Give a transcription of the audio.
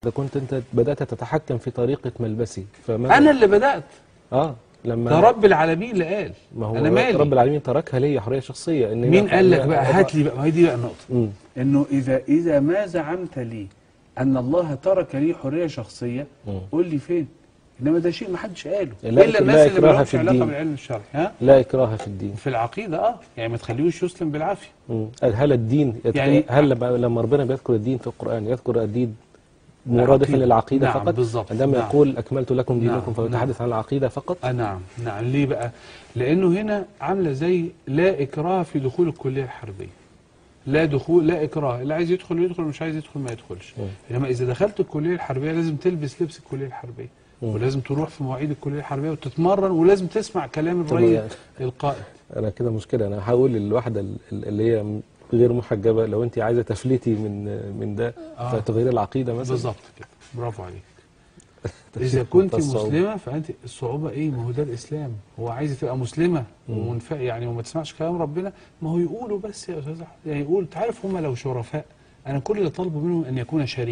إذا كنت أنت بدأت تتحكم في طريقة ملبسي، فما أنا اللي بدأت. لما ده رب العالمين اللي قال. ما هو أنا مالي؟ رب العالمين تركها لي حرية شخصية. إن مين قال لك بقى؟ هات لي بقى، ما هي دي بقى النقطة. إنه إذا ما زعمت لي أن الله ترك لي حرية شخصية، قول لي فين؟ إنما ده شيء ما حدش قاله إلا الناس اللي ما لهمش علاقة بالعلم الشرعي. ها؟ لا إكراه في الدين، في العقيدة. يعني ما تخليهوش يسلم بالعافية. هل الدين يعني هل لما ربنا بيذكر الدين في القرآن يذكر الدين مرادفا للعقيدة؟ نعم، فقط بالظبط. عندما نعم. يقول أكملت لكم دينكم، نعم، فهو يتحدث عن العقيدة فقط. نعم نعم. ليه بقى؟ لأنه هنا عاملة زي لا إكراه في دخول الكلية الحربية. لا دخول، لا إكراه، اللي عايز يدخل يدخل، مش عايز يدخل ما يدخلش. إنما إذا دخلت الكلية الحربية لازم تلبس لبس الكلية الحربية، ولازم تروح في مواعيد الكلية الحربية وتتمرن، ولازم تسمع كلام الرئيس يعني القائد. أنا كده مشكلة، أنا هقول للواحدة اللي هي غير محجبة لو أنت عايزة تفلتي من ده فتغيري العقيدة مثلا. بالظبط كده، برافو عليك. إذا كنت مسلمة فأنت الصعوبة إيه؟ ما هو ده الإسلام، هو عايزة تبقى مسلمة يعني وما تسمعش كلام ربنا. ما هو يقولوا بس يا أستاذ أحمد، يعني يقول، تعرف هم لو شرفاء، أنا كل اللي طالبه منهم أن يكون شريف.